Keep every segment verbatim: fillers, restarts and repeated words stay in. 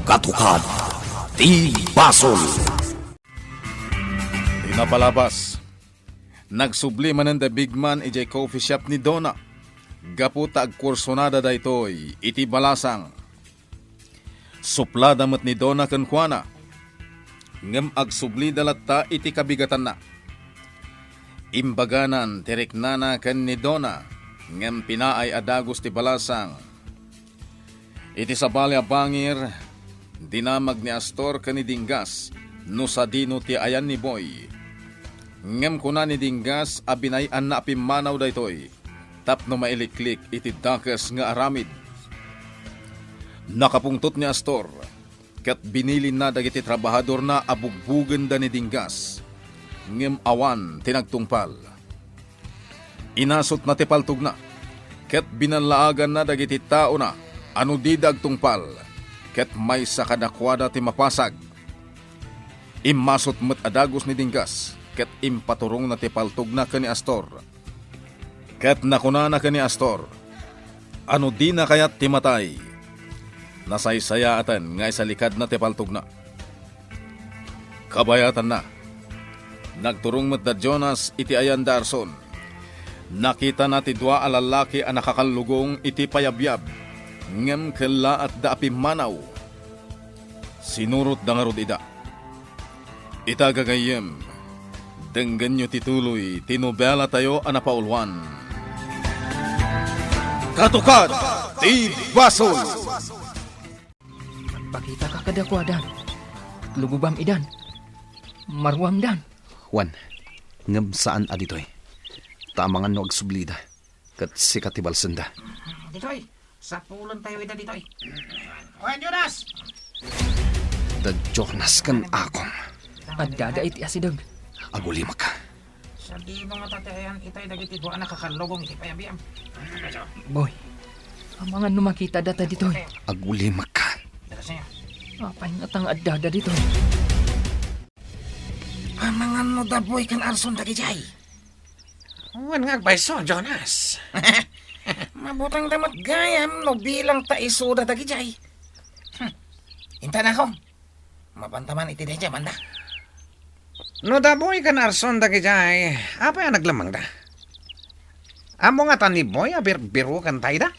Katukad ti basol. Di napalabas. Nagsubli manen da Big Man idiay coffee shop ni Dona. Gapu ta agkursunada daytoy iti balasang. Suplada met ni Dona kenkuana. Ngem agsublida latta iti kabigatanna. Imbaganan ti riknana ken ni Dona, ngem pinaay a dagus ti balasang. Iti sabali a bangir, dinamag ni Astor ken ni Dinggas no sadino ti ayan ni Boy. Ngem kuna ni Dinggas a binay-anna a pimmanaw daytoy tapno mailiklik iti dakes nga aramid. Nakapungtot ni Astor ket binilinna dagiti trabahadorna a bugbugenda ni Dinggas, ngem awan ti nagtungpal. Inasutna ti paltogna, ket binallaaganna dagiti taona a no dida agtungpal, ket maysa kadakuada ti mapasag. Immasut met a dagus ni Dinggas, ket impaturongna ti paltogna ken ni Astor. Ket nakunana ken ni Astor, a no dina kayat ti matay, nasaysayaaten nga isalikadna ti paltogna. Kabayatanna, nagturong met da Jonas iti ayan da Arson. Nakitana ti dua a lallaki a nakakallugong iti payabyab, ngem kellaatda a pimmanaw. Sinurotda ngarud ida. Ita, gagayyem, denggenyo ti tuloy ti nobelatayo a napauluan. Katukad ti basol. Magpakitaka kadakuada. Lugobam idan. Maruamdan. Wen, ngem saan a ditoy. Ta amangan no agsublida, ket sika ti balsenda. Ditoy, sapulentayo ida ditoy. Wen, Jonas! Da Jonas ken Akong. Addada iti asideg. Agulimek. Sadino ngata ti ayan itay dagiti dua a nakakallugong iti payabyab? Boy, amangan no makita data ditoy. Agulimek. Apay ngata nga addada ditoy? Amangan no da Boy ken Arson dagidiay. Wen nga agpayso, Jonas. Mabutengda met gayam no bilang ta isuda dagidiay. Hmm. Intanakon. Mapanta man iti daydiay banda. No da Boy ken Arson dagidiay, apay a naglemmengda? Ammo ngata ni Boy a birbirokenta ida?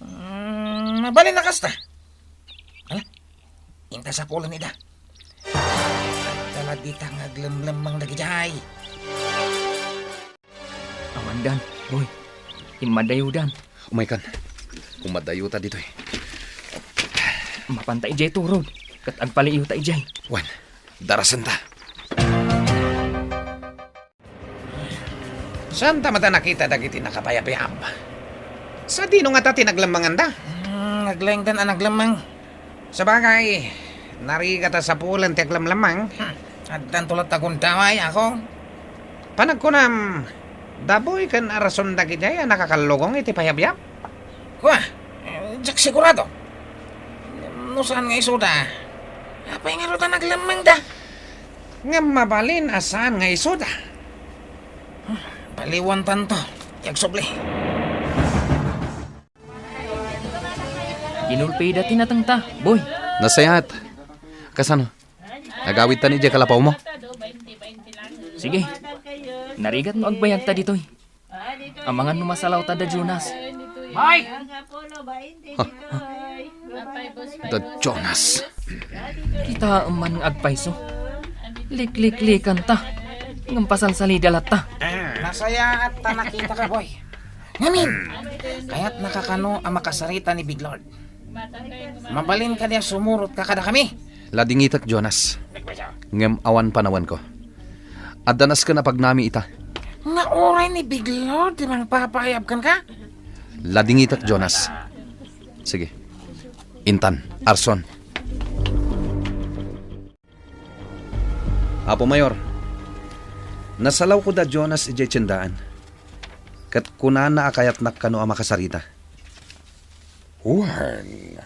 Mm, mabalin a kasta. Ala, inta sapulen ida. Adda la dita nga aglemlemmeng dagidiay. Amandan, Boy. Immadayodan. Umaykan. Kumadayota ditoy. Mapanta idiay turod, ket agpaliiwta idiay. Wen, darasenta. Saanta met a nakita dagiti nakapayabyab? Sadino ngata ti naglemmenganda? Hmm, naglaingdan a naglemmeng. Sabagay, narigat a sapulen ti aglemlemmeng. Hmm, addanto latta gundaway, Akong. Panagkunam, da Boy ken Arson dagidiay a nakakallugong iti payabyab? Kua, eh, diak sigurado. No saan nga isuda, apay ngarud a naglemmengda? Ngem mabalin a saan nga isuda. Hmm, baliwantanto, ti agsubli. Ginulpida ti natengta, Boy. Nasayaat. Kasano? Agawidtan idiay kalapawmo? Sige. Narigat no agbayagta ditoy. Amangan no masalawta da Jonas. Hoy! Ha? Da Jonas. Kitaem man nga agpayso. Likliklikanta. Ngem pasalsalida latta. Nasayaat ta nakitaka, Boy. Ngamin, kayatnaka kano a makasarita ni Big Lord? Mabalin kadi a sumurotka kadakami? Ladingitek, Jonas. Ngem awan panawenko. Adda nasken a pagnami ita. Nga uray ni Big Lord ti mangpapaayab kenka? Ladingitek, Jonas. Sige. Intan, Arson. Apo Mayor, nasalawko da Jonas idiay tiendaan. Ket kunana a kayatnak kano a makasarita. Wen,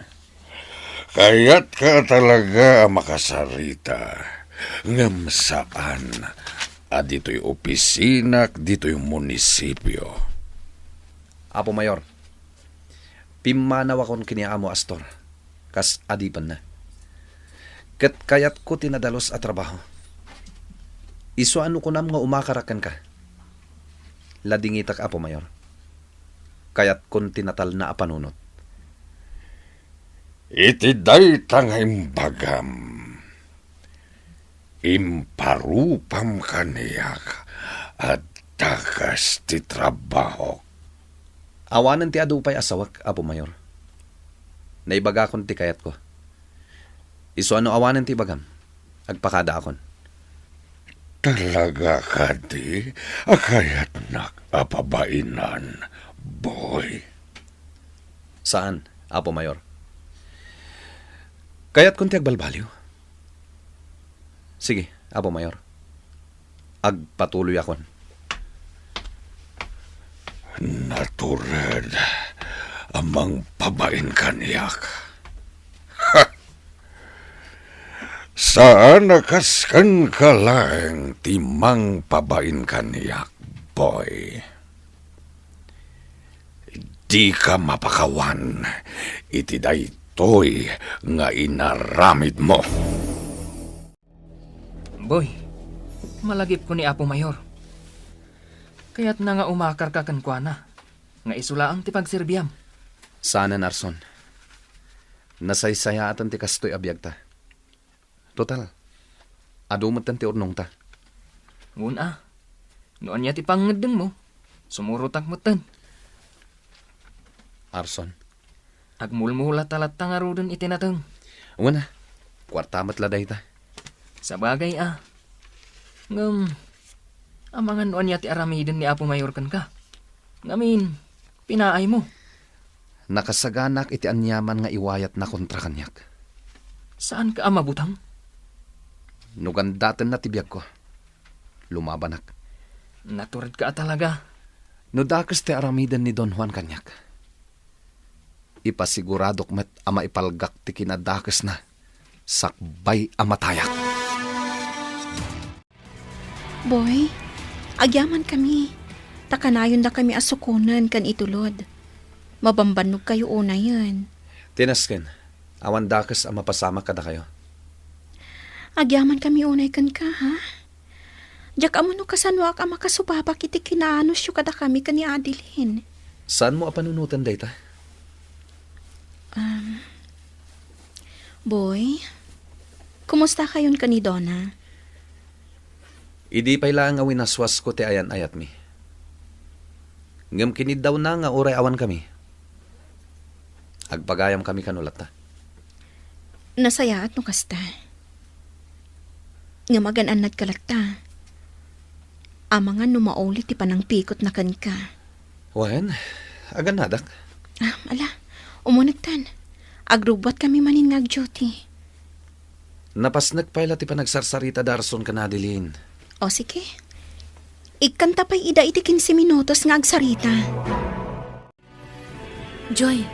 kayatka talaga a makasarita, ngem saan a ditoy opisinak ditoy munisipio. Apo Mayor, pimmanawakon ken ni Amo Astor, kas adipenna. Ket kayatko ti nadalus a trabaho. Isu a no kunam nga umakarak kenka, ladingitak, Apo Mayor. Kayatkon ti natalna a panunot. Iti dayta nga imbagam, imparupam kaniak a dakes ti trabahok. Awanen ti adu pay a sawek, Apo Mayor. Naibagakon ti kayatko. Isu a no awanen ti ibagam, agpakadaakon. Talaga kadi a kayatnak a pabainan, Boy? Saan, Apo Mayor. Kayatkon ti agbalbaliw. Sige, Apo Mayor. Agpatuloyakon. Natured a mangpabain kaniak. Ha! Saan a kas kenka laeng ti mangpabain kaniak, Boy. Dika mapakawan iti daytoy nga inaramidmo. Boy, malagipko ni Apo Mayor. Kayatna nga umakarka kenkuana, nga isu laeng ti pagserbiam. Saanen, Arson. Nasaysayaaten ti kastoy a biagta. Total, adu metten ti urnongta. Wen a, no ania ti pangngeddengmo, sumurotak metten. Arson. Agmulmulata latta ngaruden iti nateng. Wen a, kuarta met la dayta. Sabagay a. Ngem, amangan no ania ti aramiden ni Apo Mayor kenka. Ngamin, pinaaymo. Nakasaganak iti aniaman nga iwayatna kontra kaniak. Saanka a mabutang? No gandatenna ti biagko, lumabanak. Naturedka a talaga. No dakes ti aramiden ni Don Juan kaniak, ipasiguradok met a maipalgak ti kinadakesna sakbay a matayak. Boy, agyamankami, ta kanayondakami a sukonen ken itulod. Mabambannogkayo unayen. Tinasken, awan dakes a mapasamak kadakayo. Agyamankami unay kenka, ha? Diak ammo no kasanoak a makasubabak iti kinaanusyo kadakami ken ni Adeline. Saanmo a panunoten dayta? Um, Boy, kumustakayon ken ni Donna? Idi pay laeng a winaswasko ti ayan-ayatmi. Ngem kiniddawna nga uray awankami, agpagayamkami kano latta. Nasayaat no kasta. Ngem agan-annadka latta. Amangan no mauli ti panangpikotna kenka. Wen, agannadak. Ah, ala, umunegtan. Agrubbuatkami manen nga ag-duty. Napasnek pay la ti panagsarsarita da Arson ken Adeline. O, sige. Ikkanta pay ida iti kinse minutos nga agsarita. Joy,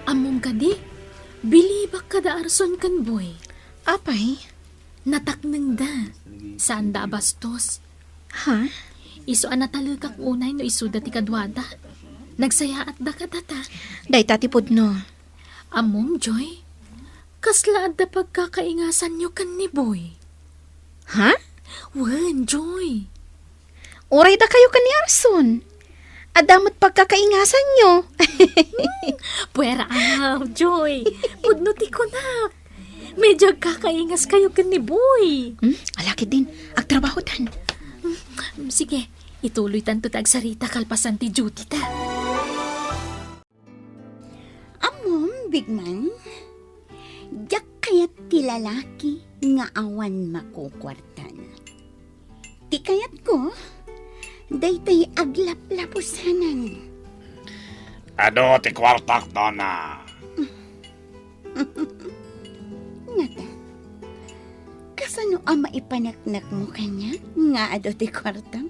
ammom kadi? Bilibak kada Arson ken Boy. Apay? Nataknengda. Saanda a bastos. Ha? Isu a natalekak unay no isuda ti kaduada. Nagsayaatda kadata. Dayta ti pudno. Ammom, Joy? Kasla adda pagkakaingasanyo ken ni Boy? Ha? Wen, Joy. Uray dakayo ken ni Arson. Adda met pagkakaingasanyo. Puera a, Joy. Pudno ti kunak. Medyo agkakaingas kayo ken ni Boy. Hmm? Ala ketdin, agtrabahotan. Hmm, sige, ituloytanto ti agsarita kalpasan ti duty ta. Ammom, Big Man, diak kayat ti lalaki nga awan makukuartana. Ti kayatko, daytoy aglaplapusanan. Adu ti kuartak, Donna. Ngata, kasano a maipaneknekmo kaniak nga adu ti kuartam?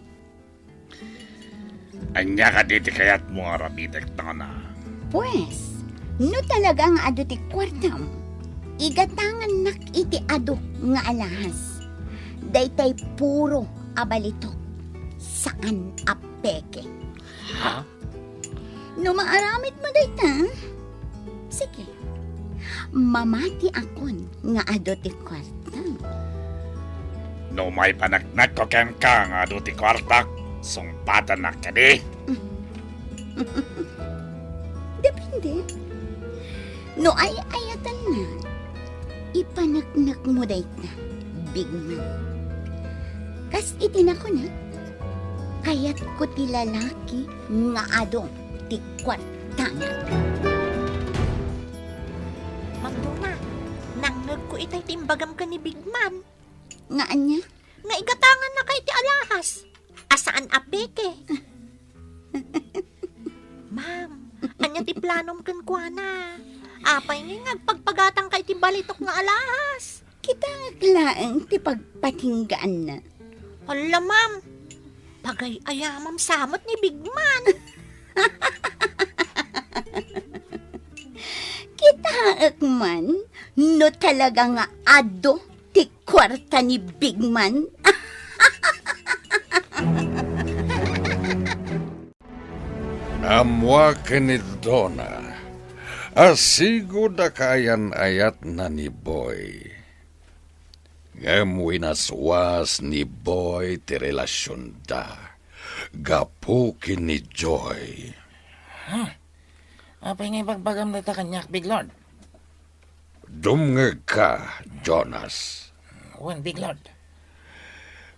Ania kadi ti kayatmo nga aramidek, Donna? Pues, no talaga nga adu ti kuartam, igatangannak iti adu nga alahas. Daytay puro a balitok, saan a peke. Ha? No maaramidmo dayta, sige. mamatiakon nga adu ti kuarta. No maipaneknekko kenka nga adu ti kuartak, sungbatannak kadi? Depende. No ay-ayatanna, ipaneknekmo dayta, Big Man. Kas iti nakuna, kayatko ti lalaki nga adu ti kuartana. Ma'am Dona, nangngegko itay ti imbagam ken ni Big Man. Nga ania? Nga igatangannaka iti alahas a saan a peke. Ma'am, ania ti planom kenkuana? Apay ngay nga agpagpagatangka iti balitok nga alahas? Kitaek laeng ti pagpatinggaanna. Hala, ma'am. Pagay-ayamam sa met ni Big Man. Kitaek man no talaga nga adu ti kuarta ni Big Man. Ammoak ken ni Dona a sigud a kaayan-ayatna ni Boy. Ngem winaswas ni Boy ti relasionda gapu ken ni Joy. Ha? Apay nga ibagbagam dayta kaniak, Big Lord? Dumngegka, Jonas. Wen, Big Lord.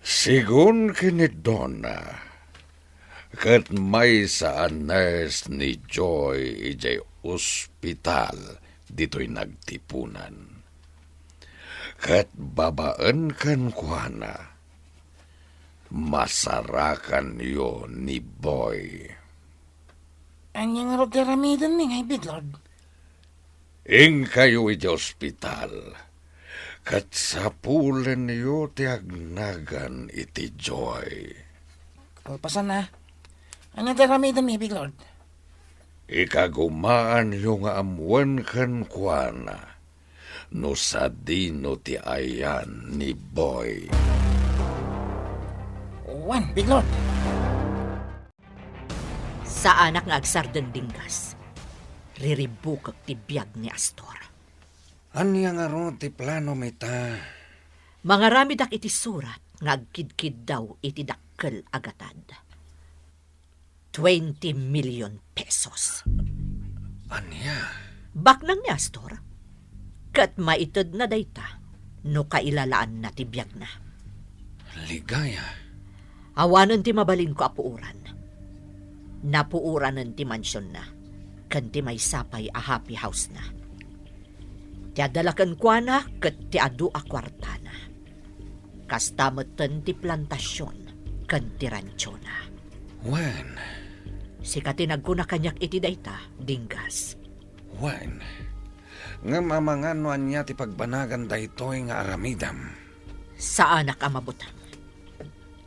Sigun ken ni Donna, ket maysa a nurse ni Joy idiay ospital ditoy nagtipunan. Ket babaen kenkuana, masarakanyo ni Boy. Ania ngarud ti aramidenmi ngay, Big Lord? Inkayo iti ospital, ket sapulenyo ti agnagan iti Joy. Kalpasanna, ania ti aramidenmi, Big Lord? Ikagumaanyo nga ammoen kenkuana no sadino ti ayan ni Boy. Wen, Big Lord. Saanak nga agsardeng, Dinggas. Riribukek ti biag ni Astor. Ania ngarud ti planom ita? Mangaramidak iti surat nga agkidkiddaw iti dakkel a gatad. Twenty million pesos. Ania? Baknang ni Astor. Ket maitedna dayta no kailalaanna ti biagna. Ligaya. Awanen ti mabalinko a puoran. Napuoranen ti mansionna ken ti maysa pay a happy house-na. Ti adda la kenkuana ket ti adu a kuartana. Kasta metten ti plantasion ken ti ranchona. Wen. Sika ti nagkuna kaniak iti dayta, Dinggas. Wen. Ngem amangan no ania ti pagbanagan daytoy nga aramidem. Saanak a mabuteng.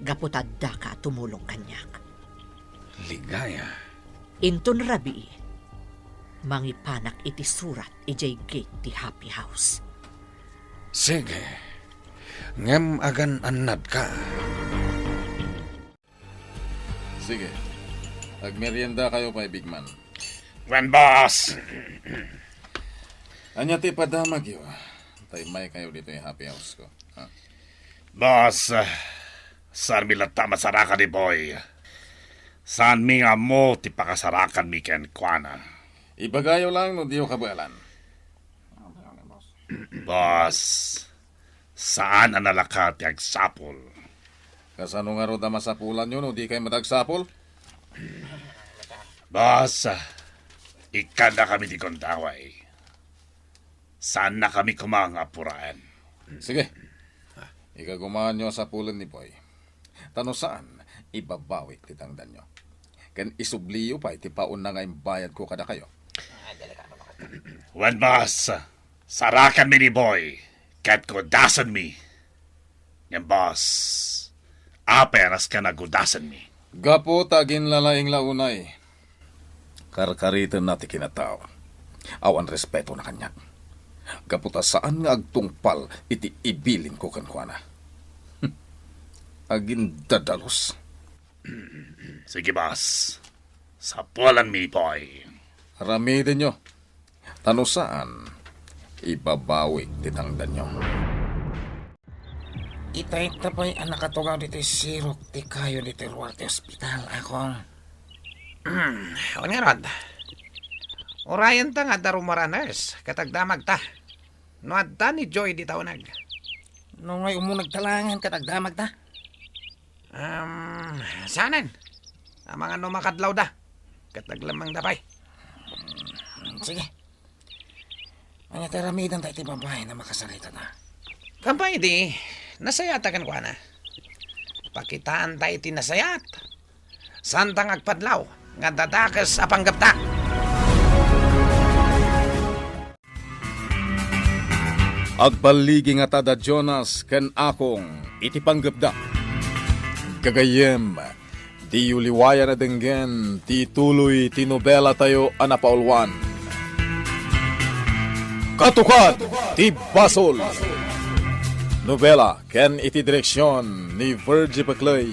Gapu ta addaka a tumulong kaniak. Ligaya. Inton rabii, mangipanak iti surat idiay gate ti Happy House. Sige. Ngem agan-annadka. Sige. Agmeriendakayo pay, Big Man. Wen, boss. Ania ti padamagyo? Tay maykayo ditoy Happy House ko. Ha? Boss, ah, saanmi latta a masarakan ni Boy. Saanmi nga ammo ti pakasarakanmi kenkuana. Ibagayo lang no diyo kabaelan. Boss, saan a nalaka ti agsapul. Kasano ngarud a masapulanyo no di kay met agsapul? Boss, ah, ikkannakami ti gundaway. Saannakami koma nga apuraen. Sige. Ikagumaanyo a sapulen ni Boy. Ta no saan, ibabawik ti tangdanyo. Ken isubliyo pay ti paunna nga imbayadko kadakayo. Wen, boss, sarakanmi ni Boy, ket gudasenmi. Ngem, boss, apay a nasken a gudasenmi? Gapu ta aginlalaing la unay. Karkaritenna ti kinatao. Awan respetona kaniak. Gapu ta saan nga agtungpal iti ibilinko kenkuana. Agindadalus. Sige, boss. Sapulanmi, Boy. Aramidenyo. Ta no saan, ibabawik ti tangdanyo. Itay ta pay a nakatugaw ditoy sirok ti kayo ditoy ruar ti ospital, Akong. Wen ngarud, urayenta nga adda rummuar a nurse ket agdamagta. No adda ni Joy dita uneg. No ngay ummo nagtalangen ket agdamagta. Um, saanen? Amangan no makadlawda. Ket naglemmengda pay. Sige. Ania ti aramidenta iti babai a makasaritada? Kampay idi, nasayata kenkuana. Pakitaanta iti nasayat. Saanta nga agpadlaw nga adda dakes a panggepta. Agballigi ngata da Jonas ken Akong iti panggepda. Gagayyem, diyo liwayan a denggen ti tuloy ti nobelatayo a napauluan. Katukad ti Basol! Nobela ken iti direksion ni Virgie Peclay.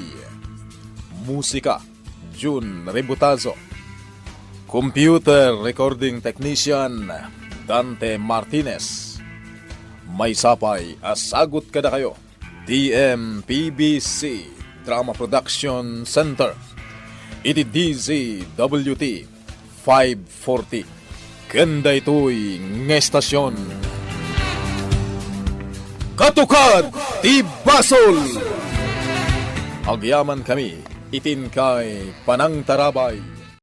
Musika, Jun Rebutazo. Computer Recording Technician, Dante Martinez. Maysa pay a sagut kadakayo, D M P B C Drama Production Center, iti D Z W T five forty. Ken daytoy nga estasion, Katukad ti Basol! Agyamankami iti inkay panangtarabay.